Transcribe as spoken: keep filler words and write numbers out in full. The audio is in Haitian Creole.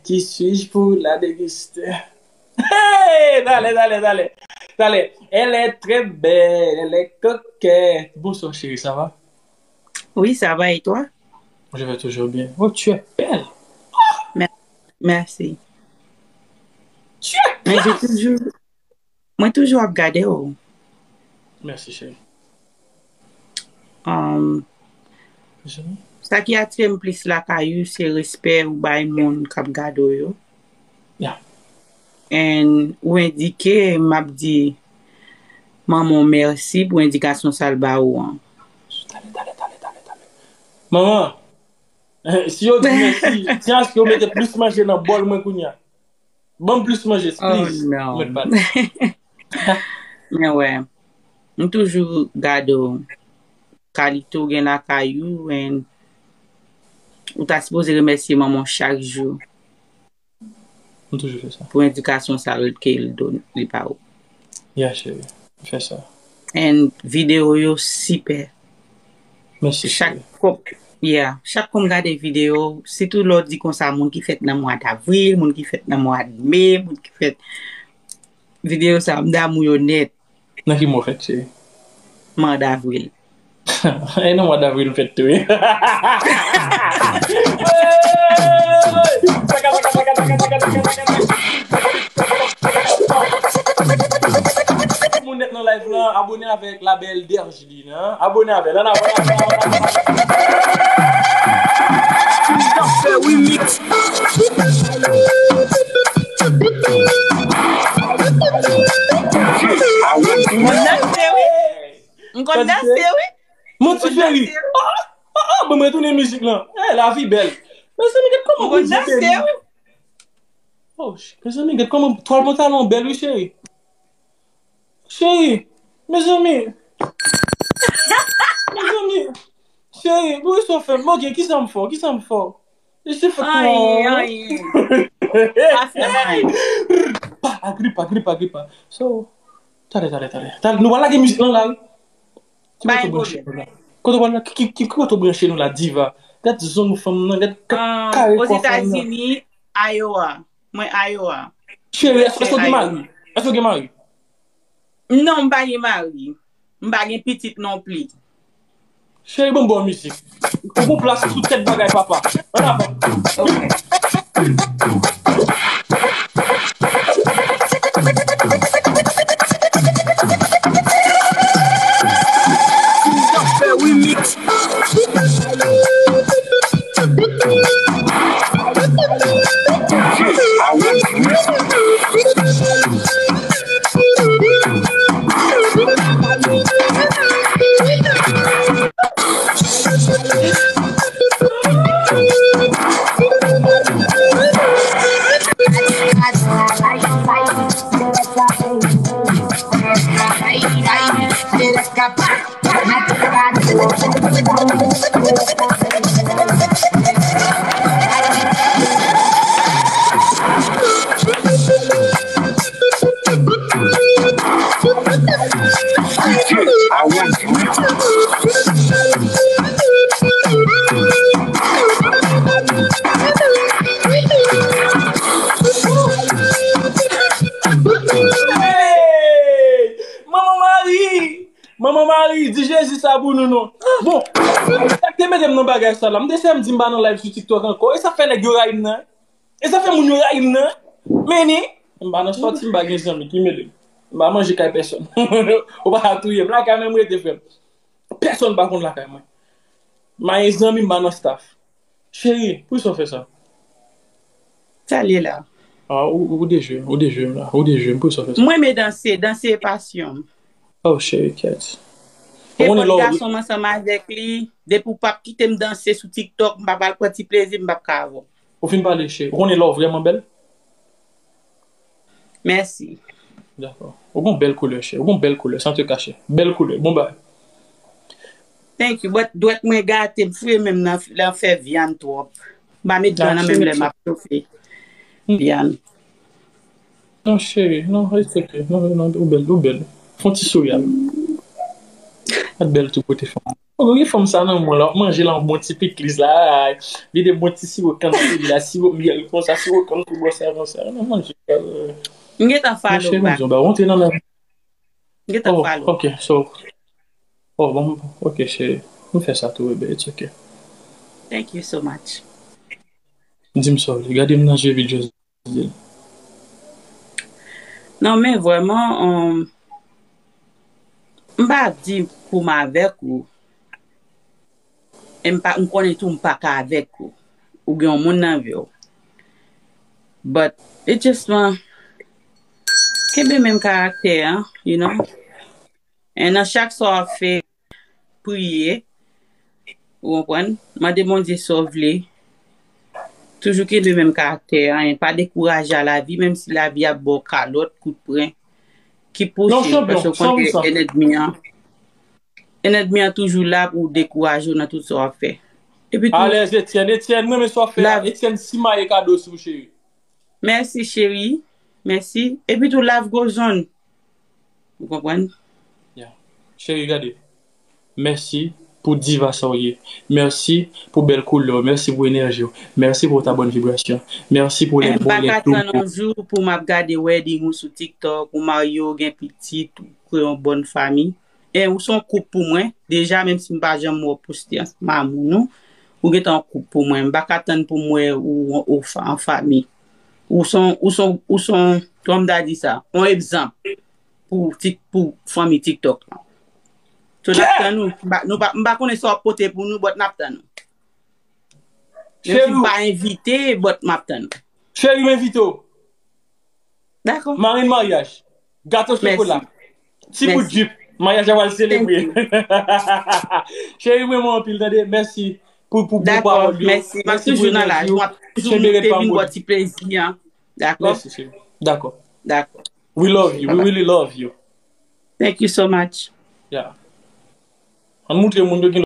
Qui suis-je pour la déguster? Hey, dale, dale, dale. Dale. Elle est très belle, elle est coquette. Bonsoir, chérie, ça va? Oui, ça va, et toi? Je vais toujours bien. Oh, tu es belle. Mer- Merci. Tu es Men je classe. Toujou, mwen toujou ap gade w. Merci, chérie. Um, Jimmy? Sa ki atire m plis lakay ou, se respè ou bay moun k ap gade w yo. Yeah. And ou endike, m ap di manman w mèsi pou endikasyon sa l ba ou an. Dale, dale, dale, dale, dale. Manman, si yo di mèsi, ti aske yo mete plis manje nan bòl mwen kounye a. Ban m plis manje, Oh, please. non. Mwen pa. Men wè, m toujou gade w. Kalite w gen lakay ou, and ou ta sipoze remèsye manman w chak jou M toujou fè sa. Pou endikasyon sa l ke l don li ba ou. Yeah, chérie. Fè sa. And videyo yo sipè. Mèsi, Chak chérie. Kòm, yeah, chak kòm gade videyo, sitou lè w di konsa moun ki fèt nan mwa davril, moun ki fèt nan mwa me, moun ki fèt videyo sa, m damou yo nèt. Nan ki mwa w fèt, chérie? Mwa davril. E nan mwa davril m fèt tou, wi. Moun nèt nan live lan, abone avèk la belle Dergilina. Abone avè l. Ann avan, ann avan, ann avan. Doctor Remix. M konn danse, wi. M konn Sa di danse, wi. Mon ti chéri. Oh, oh, oh, bon, mwen retounen mizik lan. Eh, lavi bèl. Mezanmi, gade kòman Bondye beni. Oh, mezanmi, gade kòman twal pantalon bèl, wi, cheri. Cheri, mezanmi. Mezanmi. Cheri, poukisa w fè m? Ok, kisa m fè w? Kisa m fè w? Li se fèk Anyen, anyen. Pa fè m anyen. Pa, agripa, agripa, agripa. So, tale, tale, tale. Tale, nou pral lage mizik lan la, wi. Ki kote w branche nou la? Kote w pral, ki, ki, ki kote w branche nou la, diva? Gad zong fanm nan, gad ka- kare kò fanm nan. Ozetazini, Iowa. Mwen Iowa. Cheri, èske w gen mari? Èske w gen mari? Non, m pa gen mari. M pa gen pitit non pli. Cheri, ban m ba w mizik. Ou gon plas sou tèt bagay, papa. Ann avan. Doctor Remix. Hey! Manman Mari! Manman Mari, di Jezi sa pou nou non. Bon, sa k te mete m nan bagay sa la. M te sè m di m pa nan live sou TikTok ankò. E sa fè nèg yo rayi m nan. E sa fè moun yo rayi m nan. Men ni, m pa nan sòti, m pa gen zanmi ki mele m. M pa manje kay pèsonn. Ou pa ka touye m. Lakay mwen m rete, frè m. Pèsonn pa konn lakay mwen. M pa gen zanmi, m pa nan staff. Cheri, poukisa w fè sa? Sa l ye la. Ah, ou, ou dejwe, ou dejwe m la. Ou dejwe m, poukisa w fè sa? Mwen renmen danse, danse e pasyon m. Oh, cheri, kèt. Nenpòt gason m ansanm avèk li, depi w p ap kite m danse sou TikTok, m pa pral pran ti plezi, m p ap ka avè w. Ou fin pale, cheri. Ou konnen lè w vrèman bèl? Mèsi. Dakò. Ou gon bèl koulè, cheri. Ou gon bèl koulè, san te kache. Bèl koulè, bon bagay. Thank you. But dwèt mwen gate, m fre menm nan, nan fè vyann twòp. M pa met dlo nan menm lè m ap chofe vyann. Non, cheri, non, it's okay. Non, non, ou bèl, ou bèl. Fè yon ti souri a. Gad bèl tou kote fanm. Ou gen fanm sa nan mwen la, w ap manje la, yon bon ti pikliz la, vide bon ti siwo kann sou li la, siwo myèl konsa, siwo kann pou bwè sa konsa. Nan manje. M gentan follow back. Ou rentre nan men. M gentan follow. Ok, so. Oh, bon, ok, cheri. M fè sa tou, bebe. It's ok. Thank you so much. Di m sa w vle. Gade m nan je vide José. Non, men vrèman, um, m pa di pou m avèk ou. E m pa, m konnen tou m pa ka avèk ou. Ou gen yon moun nan vi w. But, it just man, kenbe menm karaktè an, you know. E nan chak sa w ap fè, priye. Ou konprann? Mande Bondye sa w vle. Toujou kenbe menm karaktè an. Pa dekouraje a lavi, menm si lavi ap ba w kalòt, kout pwen. Keep pushing, paske w konn ke ènèdmi an, ènèdmi an toujou la pou dekouraje w nan tout sa w ap fè. Epi tou, Alèz, Etienne. Etienne, mwen men sa w ap fè a. Etienne, simaye kado sou cheri. Mèsi, cheri. Mèsi. Epi tou, life goes on. Ou konprann? Yeah. Cheri, gade. Mèsi pou diva sa w ye. Mèsi pou bèl koulè w. Mèsi pou enèji w. Mèsi pou ta bòn vibrasyon. Mèsi pou lè bon lè tou. M pa ka tann yon jou pou m ap gade wedding ou sou TikTok, ou marye, ou gen pitit, ou kreye yon bòn fanmi. E ou se yon koup pou mwen. Deja, menm si m pa janm wè w poste ansanm a moun ou, ou gentan yon koup pou mwen. M pa ka tann pou m wè ou an fanmi. Ou se yon, ou se yon, ou se yon, kòman m ta di sa? Yon egzanp pou, tik, pou fanmi TikTok lan. So, n ap tann ou. M pa, nou pa, m pa konnen sa w ap pote pou nou, but n ap tann ou. Menm si m pa envite, but m ap tann ou. Cheri, m envite w. Dakò. Marenn maryaj. Gato chokola. Ti bout jip. Maryaj la pral selebre. Cheri, m renmen w anpil, tande. Mèsi pou, pou bon pawòl yo. Mèsi. M ap toujou nan laj. M ap toujou moute vin ba w ti plezi an. Dakò? Mèsi, cheri. Dakò. Dakò. We love you. We really love you. Thank you so much. Yeah. Ann moutre moun yo gen